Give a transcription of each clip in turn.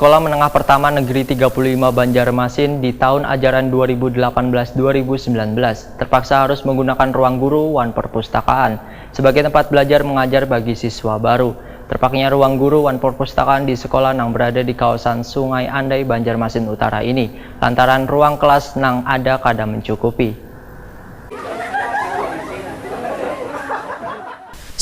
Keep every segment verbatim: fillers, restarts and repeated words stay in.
Sekolah Menengah Pertama Negeri tiga puluh lima Banjarmasin di tahun ajaran dua ribu delapan belas dua ribu sembilan belas terpaksa harus menggunakan ruang guru wan perpustakaan sebagai tempat belajar mengajar bagi siswa baru. Terpakainya ruang guru wan perpustakaan di sekolah nang berada di kawasan Sungai Andai, Banjarmasin Utara ini lantaran ruang kelas nang ada kada mencukupi.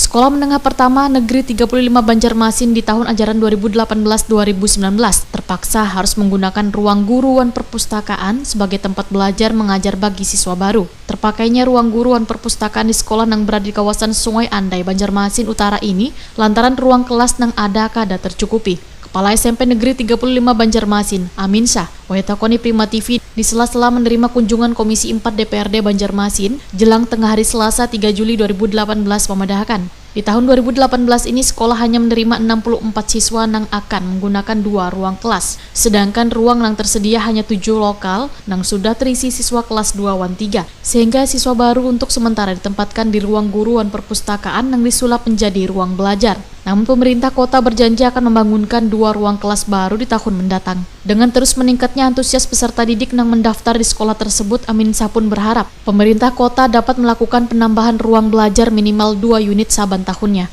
Sekolah Menengah Pertama Negeri tiga puluh lima Banjarmasin di tahun ajaran dua ribu delapan belas dua ribu sembilan belas terpaksa harus menggunakan ruang guru wan perpustakaan sebagai tempat belajar mengajar bagi siswa baru. Terpakainya ruang guru wan perpustakaan di sekolah nang berada di kawasan Sungai Andai, Banjarmasin Utara ini lantaran ruang kelas nang ada kada tercukupi. Kepala S M P Negeri tiga puluh lima Banjarmasin, Amin Syah, wayah takoni Prima T V di sela-sela menerima kunjungan Komisi empat D P R D Banjarmasin jelang tengah hari Selasa tiga Juli dua ribu delapan belas memadahakan, di tahun dua ribu delapan belas ini sekolah hanya menerima enam puluh empat siswa nang akan menggunakan dua ruang kelas, sedangkan ruang nang tersedia hanya tujuh lokal nang sudah terisi siswa kelas dua wan tiga, sehingga siswa baru untuk sementara ditempatkan di ruang guru wan perpustakaan nang disulap menjadi ruang belajar. Namun, pemerintah kota berjanji akan membangunkan dua ruang kelas baru di tahun mendatang. Dengan terus meningkatnya antusias peserta didik nang mendaftar di sekolah tersebut, Amin Syah pun berharap pemerintah kota dapat melakukan penambahan ruang belajar minimal dua unit saban tahunnya.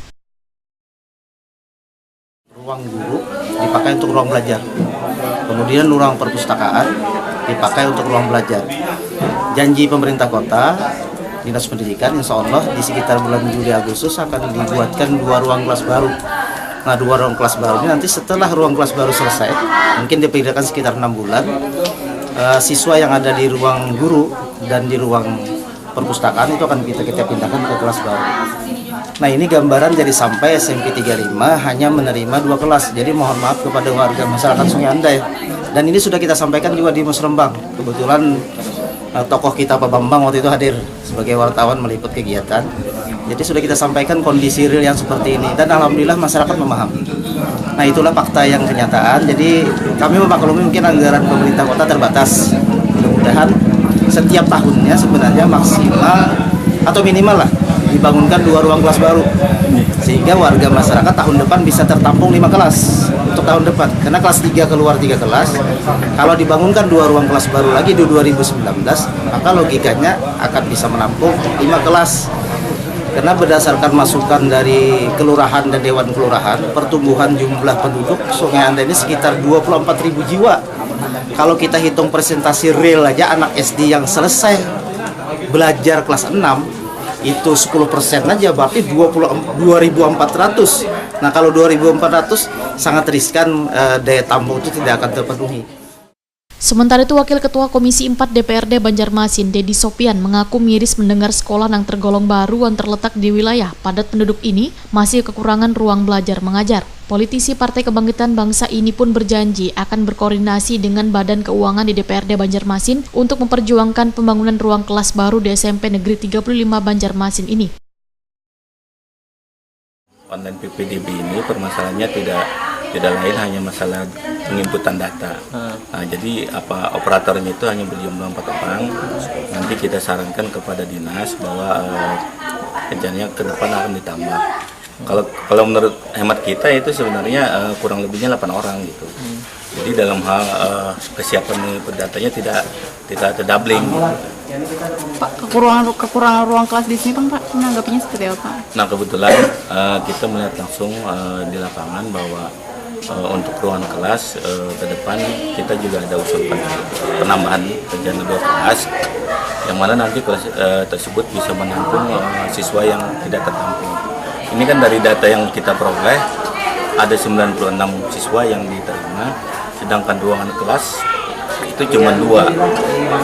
Ruang guru dipakai untuk ruang belajar. Kemudian ruang perpustakaan dipakai untuk ruang belajar. Janji pemerintah kota, Dinas Pendidikan, insya Allah di sekitar bulan Juli Agustus akan dibuatkan dua ruang kelas baru. Nah, dua ruang kelas baru ini nanti setelah ruang kelas baru selesai, mungkin diperkirakan sekitar enam bulan, eh, siswa yang ada di ruang guru dan di ruang perpustakaan itu akan kita kita pindahkan ke kelas baru. Nah, ini gambaran jadi sampai S M P tiga lima hanya menerima dua kelas. Jadi mohon maaf kepada warga masyarakat Sungai Andai. Dan ini sudah kita sampaikan juga di Musrembang. Kebetulan eh, tokoh kita Pak Bambang waktu itu hadir sebagai wartawan meliput kegiatan. Jadi sudah kita sampaikan kondisi real yang seperti ini dan alhamdulillah masyarakat memahami. Nah, itulah fakta yang kenyataan. Jadi kami memaklumi mungkin anggaran pemerintah kota terbatas. Mudah-mudahan setiap tahunnya sebenarnya maksimal atau minimal lah dibangunkan dua ruang kelas baru sehingga warga masyarakat tahun depan bisa tertampung lima kelas untuk tahun depan, karena kelas tiga keluar tiga kelas. Kalau dibangunkan dua ruang kelas baru lagi di dua ribu sembilan belas, maka logikanya akan bisa menampung lima kelas. Karena berdasarkan masukan dari kelurahan dan dewan kelurahan, pertumbuhan jumlah penduduk Sungai Andai ini sekitar dua puluh empat ribu jiwa. Kalau kita hitung persentase real aja, anak S D yang selesai belajar kelas enam itu sepuluh persen aja, berarti dua puluh, dua ribu empat ratus. Nah, kalau dua ribu empat ratus sangat riskan, eh, daya tampung itu tidak akan terpenuhi. Sementara itu, Wakil Ketua Komisi empat D P R D Banjarmasin, Dedi Sopian, mengaku miris mendengar sekolah nang tergolong baru wan terletak di wilayah padat penduduk ini masih kekurangan ruang belajar mengajar. Politisi Partai Kebangkitan Bangsa ini pun berjanji akan berkoordinasi dengan Badan Keuangan di D P R D Banjarmasin untuk memperjuangkan pembangunan ruang kelas baru di S M P Negeri tiga puluh lima Banjarmasin ini. Online P P D B ini permasalahannya tidak tidak lain hanya masalah penginputan data. Nah, jadi apa operatornya itu hanya berjumlah empat orang. Nanti kita sarankan kepada dinas bahwa eh, rencananya ke depan akan ditambah. Kalau kalau menurut hemat kita itu sebenarnya eh, kurang lebihnya delapan orang gitu. Jadi dalam hal eh, kesiapan pendatanya tidak tidak terdoubling. Pak, kekurangan kekurangan ruang kelas di sini, Bang, Pak, menanggapinya seperti apa? Nah, kebetulan eh, kita melihat langsung eh, di lapangan bahwa eh, untuk ruangan kelas eh, ke depan kita juga ada usul pen- penambahan rencana dua kelas, yang mana nanti kelas eh, tersebut bisa menampung eh, siswa yang tidak tertampung. Ini kan dari data yang kita peroleh, ada sembilan puluh enam siswa yang diterima, sedangkan ruangan kelas itu cuma dua.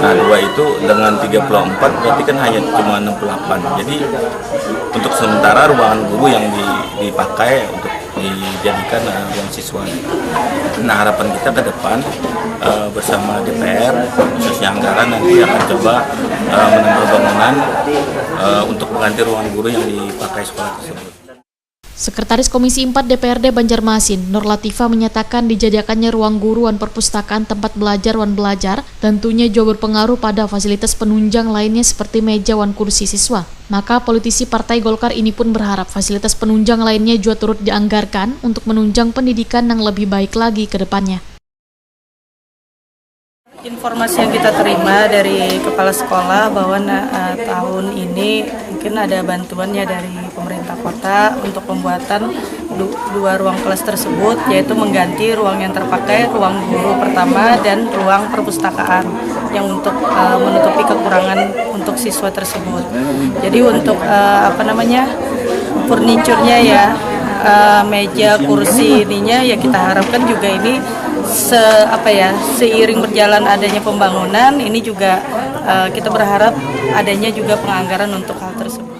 Nah, dua itu dengan tiga puluh empat berarti kan hanya cuma enam puluh delapan. Jadi untuk sementara ruangan guru yang di- dipakai untuk dijadikan eh, ruang siswa. Nah, harapan kita ke depan eh, bersama D P R, khususnya anggaran, nanti akan coba eh, menambah bangunan eh, untuk mengganti ruangan guru yang dipakai sekolah tersebut. Sekretaris Komisi empat D P R D Banjarmasin, Nur Latifah, menyatakan dijadiakannya ruang guru wan perpustakaan tempat belajar wan belajar tentunya jua berpengaruh pada fasilitas penunjang lainnya seperti meja wan kursi siswa. Maka politisi Partai Golkar ini pun berharap fasilitas penunjang lainnya jua turut dianggarkan untuk menunjang pendidikan nang lebih baik lagi ke depannya. Informasi yang kita terima dari kepala sekolah bahwa na- eh, tahun ini mungkin ada bantuannya dari pemerintah kota untuk pembuatan du- dua ruang kelas tersebut, yaitu mengganti ruang yang terpakai, ruang guru pertama dan ruang perpustakaan yang untuk eh, menutupi kekurangan untuk siswa tersebut. Jadi untuk eh, apa namanya, furniturnya ya, eh, meja, kursi ininya ya kita harapkan juga ini se apa ya, seiring berjalan adanya pembangunan ini juga eh, kita berharap adanya juga penganggaran untuk hal tersebut.